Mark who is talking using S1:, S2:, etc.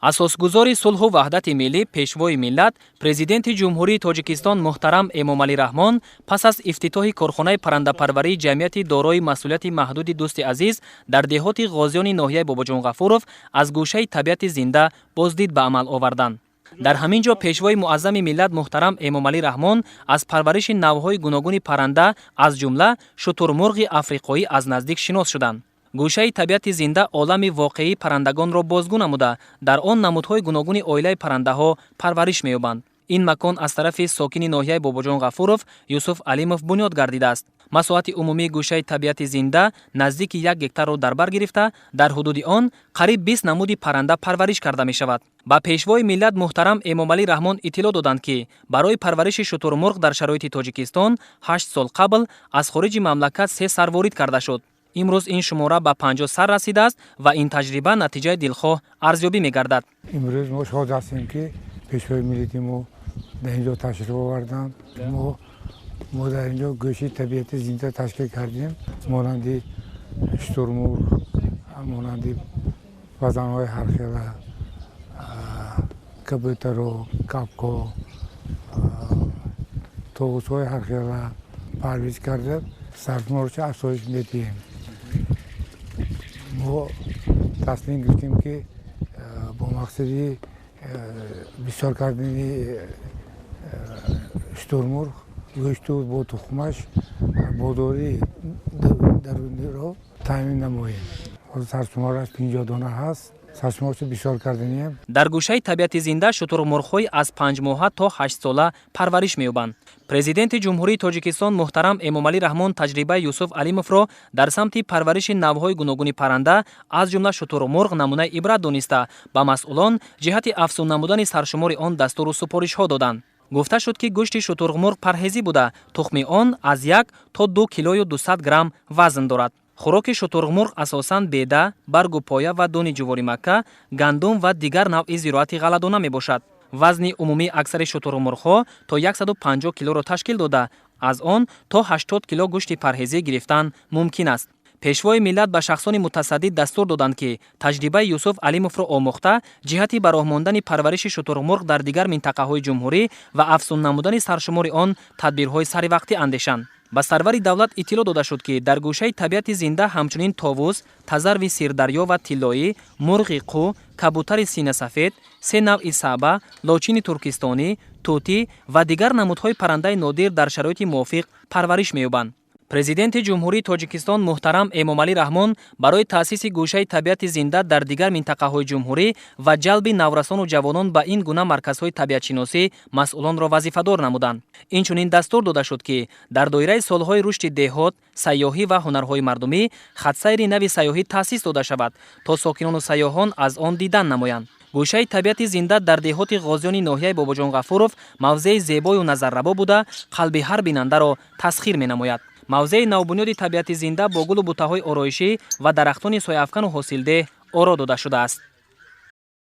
S1: Асосгузори сулҳу ваҳдати миллӣ, Пешвои миллат, Президенти Ҷумҳурии Тоҷикистон муҳтарам Эмомалӣ Раҳмон пас аз ифтитоҳи корхонаи паррандапарварии ҷамъияти дорои масъулияти маҳдуди «Дӯсти азиз» дар деҳоти Ғозиёни ноҳияи Бобоҷон Ғафуров аз гӯшаи табиати зинда боздид ба амал оварданд. Дар ҳамин ҷо Пешвои муаззами миллат муҳтарам Эмомалӣ Раҳмон аз парвариши навъҳои гуногуни парранда, аз ҷумла шутурмурғи африқоӣ, аз наздик шинос шуданд. Гӯшаи табиати зинда олами воқеии паррандагонро бозгӯ намуда, дар он намудҳои гуногуни оилаи паррандаҳо парвариш меёбанд. Ин макон аз тарафи сокини ноҳияи Бобоҷон Ғафуров Юсуф Алимов бунёд гардидааст. Масоҳати умумии гӯшаи табиати зинда наздики 1 гектарро дар бар гирифта, дар ҳудуди он қариб 20 намуди парранда парвариш карда мешавад. Ба Пешвои миллат муҳтарам Эмомалӣ Раҳмон иттилоъ доданд, ки барои парвариши шутурмурғ дар шароити Тоҷикистон 8 сол қабл аз хориҷи мамлакат се сар ворид карда шуд. Имрӯз ин шумора ба 50 сар расидааст ва ин таҷриба натиҷаи дилхоҳ арзёбӣ мегардад.
S2: Имрӯз мо шод ҳастем, ки Пешвои миллати мо дар ин ҷо ташриф оварданд. Мо дар ин ҷо гӯшаи табиати зинда ташкил кардем, монанди шутурмурғ, монанди фазанҳои ҳархела, кабӯтаро, кабко, товусҳои ҳархела парвиз карда, саршуморашо афзоиш медиҳем. Мо тасмим гирифтем, ки бо мақсади бисёр кардани шутурмурғ, гӯшту бо тухмаш бозори даруниро таъмин намоем. Саршумораш 50 дона ҳаст, саршуморашо бисёр карданием.
S1: Дар гӯшаи табиати зинда шутурмурғҳои аз 5-моҳа то 8-сола парвариш меёбанд. Президенти Ҷумҳурии Тоҷикистон муҳтарам Эмомалӣ Раҳмон таҷрибаи Юсуф Алимовро дар самти парвариши навъҳои гуногуни парранда, аз ҷумла шутурмурғ, намунаи ибрат дониста, ба масъулон ҷиҳати афзун намудани саршумори он дастуру супоришҳо доданд. Гуфта шуд, ки гӯшти шутурмурғ парҳезӣ буда, тухми он аз 1 то 2 килою 200 грамм вазн дорад. Хӯроки шутурмурғ асосан беда, баргу поя ва дони ҷуворимакка, гандум ва дигар навъи зироати ғалладона мебошад. Вазни умумии аксари шутурмурғҳо то 150 килоро ташкил дода, аз он то 80 кило гӯшти парҳезӣ гирифтан мумкин аст. Пешвои миллат ба шахсони мутасаддӣ дастур доданд, ки таҷрибаи Юсуф Алимовро омӯхта, ҷиҳати ба роҳ мондани парвариши шутурмурғ дар дигар минтақаҳои ҷумҳурӣ ва афзун намудани саршумори он тадбирҳои саривақтӣ андешанд. Ба сарвари давлат иттилоъ дода шуд, ки дар гӯшаи табиати зинда ҳамчунин товус, тазарви Сирдарё ва тиллоӣ, мурғи қӯ, кабутари синасафед, се навъи саъба, лочини туркистонӣ, тӯтӣ ва дигар намудҳои паррандаи нодир дар шароити мувофиқ парвариш меёбанд. Президенти Ҷумҳурии Тоҷикистон муҳтарам Эмомалӣ Раҳмон барои таъсиси гӯшаи табиати зинда дар дигар минтақаҳои ҷумҳурӣ ва ҷалби наврасону ҷавонон ба ин гуна марказҳои табиатшиносӣ масъулонро вазифадор намуданд. Инчунин дастур дода шуд, ки дар доираи солҳои рушди деҳот, сайёҳӣ ва ҳунарҳои мардумӣ хатсайри нави сайёҳӣ таъсис дода шавад, то сокинону сайёҳон аз он дидан намоянд. Гӯшаи табиати зинда дар деҳоти Ғозиёни ноҳияи Бобоҷон Ғафуров мавзеи зебою назаррабо буда, қалби ҳар бинандаро тасхир менамояд. Мавзеи навбунёди табиати зинда бо гулу бутаҳои ороишӣ ва дарахтони сояафкану ҳосилдеҳ оро дода шудааст.